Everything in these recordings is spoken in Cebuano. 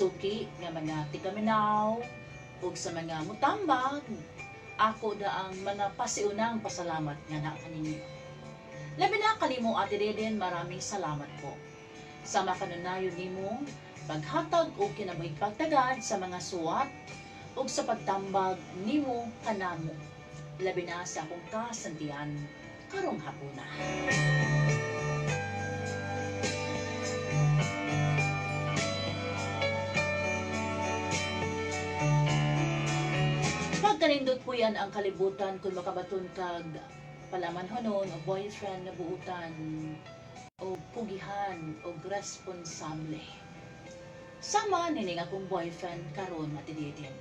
Suki nga mga tigaminaw ug sa mga mutambag, ako da ang mga pasiunang pasalamat nga naa kaninyo. Labi na kanimo, Ate Deden, maraming salamat po sa makanunayon nimo paghatag og kinabuhing pagtagad sa mga suwat ug sa pagtambag nimo kanamo, labi na sa akong kasantian karong hapuna. Pagkanindot po yan ang kalibutan kung makabaton kag palamanhonon o boyfriend na buutan o pugihan o responsable. Sama nining akong boyfriend karon, Ate Deden,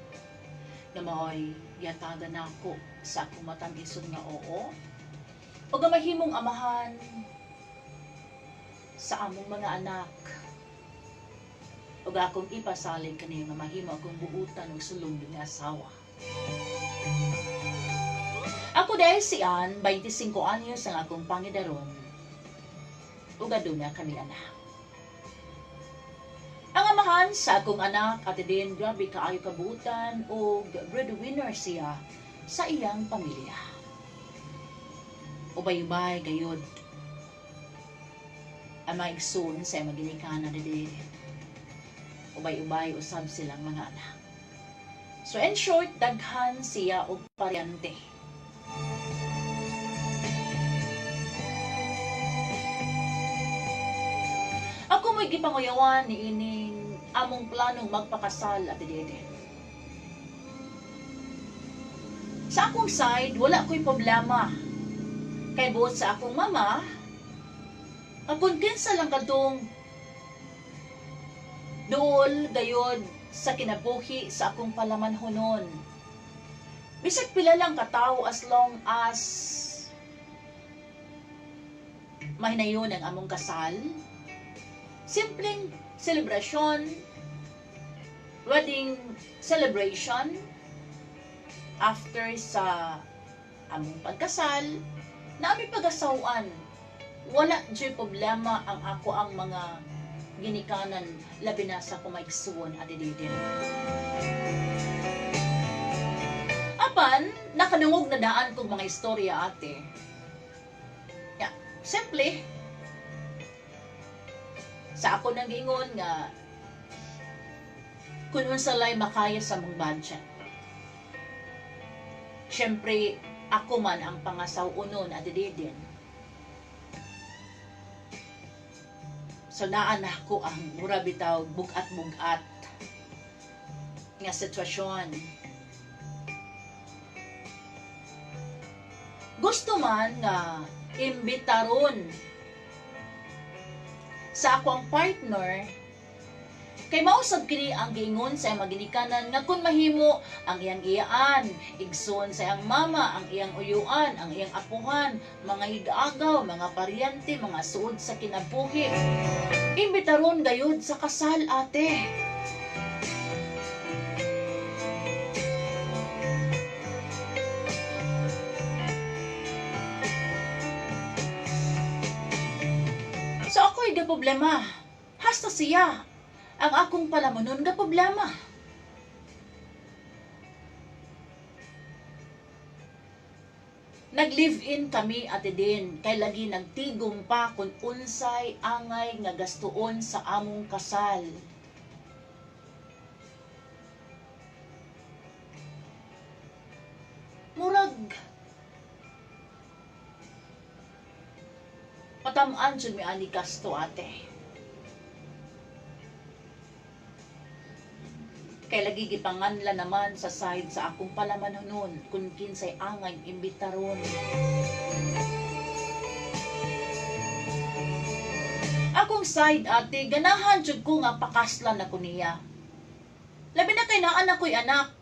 na maoy gihatagan nako sa akong matang-ison nga oo o nga mahimong amahan sa among mga anak ug akong ipasalig kaniya nga mahimo akong buutan og sulong nga asawa. Ako dahil si Ann, 25 anyos ang akong pangidaron ug aduna kami anak. Ang amahan sa akong anak, Ate Din, grabe kaayo kabuutan og breadwinner siya sa iyang pamilya. Ubay-ubay gayod ang mga igsoon sa iyang maginikanan didi. Ubay-ubay usab silang mga anak. So in short, daghan siya og paryante. Ako mo'y gipanguyawan ni ining among planong magpakasal, Ate Dede. Sa akong side, wala ko'y problema. Kay buot sa akong mama, akong kinsa lang kadtong duol gayod sa kinabuhi sa akong palamanhonon. Bisag pila lang katawo, as long as mahinayon ang among kasal, simpleng selebrasyon, wedding celebration, after sa among pagkasal, nami pag-asawan, wala jud problema ang ako ang mga ginikanan, labi na sa kumaigsuon, Ate Deden. Apan, nakadungog na daan kong mga istorya, ate. Ya, simple, sa ako nang giingon nga kung unsa lay makaya sa mong budget. Siyempre, ako man ang pangasaw-unon, Ate Deden. So naa na ako ang mura bitaw bugat-bugat nga sitwasyon. Gusto man nga imbitaron sa ako ang partner kay mausab kini ang giingon sa iyang maginikanan nga kun mahimo ang iyang iyaan, igsoon sa iyang mama, ang iyang uyuan, ang iyang apuhan, mga igagaw, mga paryente, mga suod sa kinabuhi. Imbitaron gayud sa kasal, ate. So ako'y ga problema. Hasta siya ang akong palamunon ga problema. Nag-live-in kami, Ate Din, kay lagi nagtigom pa kung unsay angay nga gastuon sa among kasal. Murag patam-an jud mi ani gasto, ate. Kay lagi gipanganla naman sa side sa akong palamanhonon kung kinsay angay imbitaron. Akong side, ate, ganahan jud ko nga pakaslan ako niya. Labi na kay naa na ko'y anak.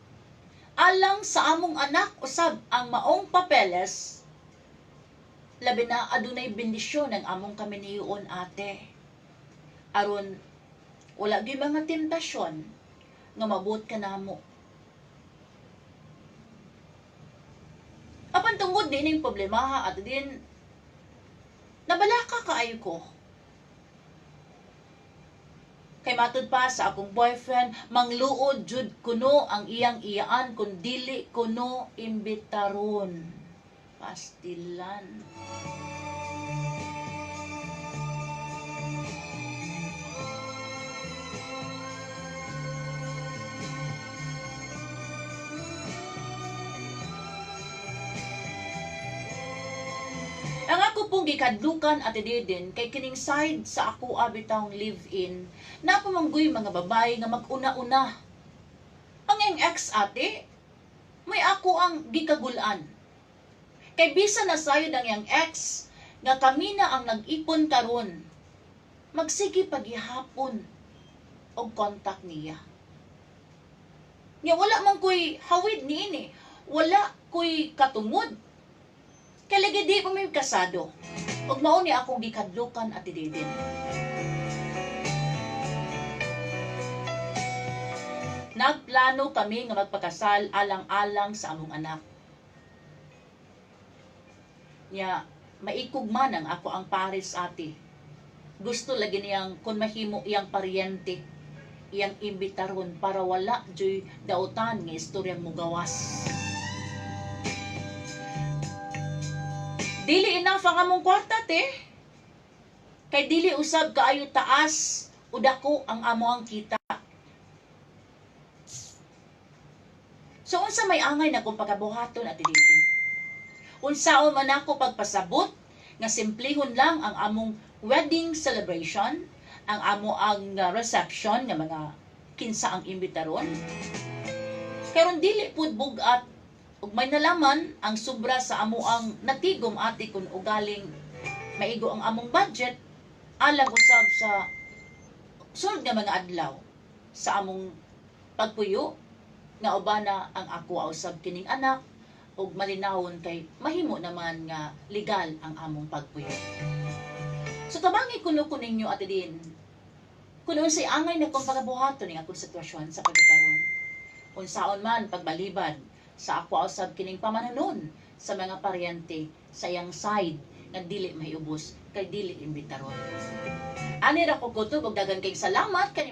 Alang sa among anak usab ang maong papeles, labi na adunay bendisyon ang among kaminiyon, ate. Aron wala gyud mga temptasyon nga mabot ka namo. Apan tungod din ning problema, at din nabalaka kaayo ko. Kay matud pa sa akong boyfriend, mangluod jud kuno ang iyang iyaan kun dili kuno imbitaron. Pastilan. Ang ako pong gikadlukan, Ate Deden, kay kining side sa ako bitawng live-in, napamanggoy mga babae nga mag-una-una. Ang iyang ex, ate, may ako ang gikagulan. Kay bisa na sayod ang iyang ex, nga kami na ang nag-ipon karon, magsige pagihapon og contact niya. Nya wala man ko'y hawid niini, wala ko'y katungod. Kay lagi di pa may kasado. Ug mao ni akong gikadlukan, Ate Deden. Nagplano kami nga magpakasal alang-alang sa among anak. Nya maikog man ang ako ang pares, ate. Gusto lagi niyang kung mahimo iyang paryente iyang imbitaron para wala joy dautan nga istoryang mugawas. Dili enough ang among kwarta, te. Kay dili usab kaayo taas o dako ang amoang kita. So unsa may angay na kung pagabuhaton, Ate Deden? Unsaon man ako pagpasabot nga simplehon lang ang among wedding celebration, ang amo ang reception nga mga kinsa ang imbitaron? Karon dili pud bug-at ug may nalaman ang sobra sa amo ang natigom, ate, kun ugaling maigo ang among budget alang usab sa sunod nga mga adlaw sa among pagpuyo nga ubana ang ako usab kining anak ug malinawon kay mahimo naman nga legal ang among pagpuyo. So tabangi kuno ko ninyo, Ate Din, kun unsay angay na kong pagabuhaton ning akong sitwasyon sa pagkakaron. Unsaon man pagbalibad sa ako usab kining pamananon sa mga paryente sa iyang side nga dili mahiubos kay dili imbitaron. Ani ra ko kutob ug daghan kay salamat kani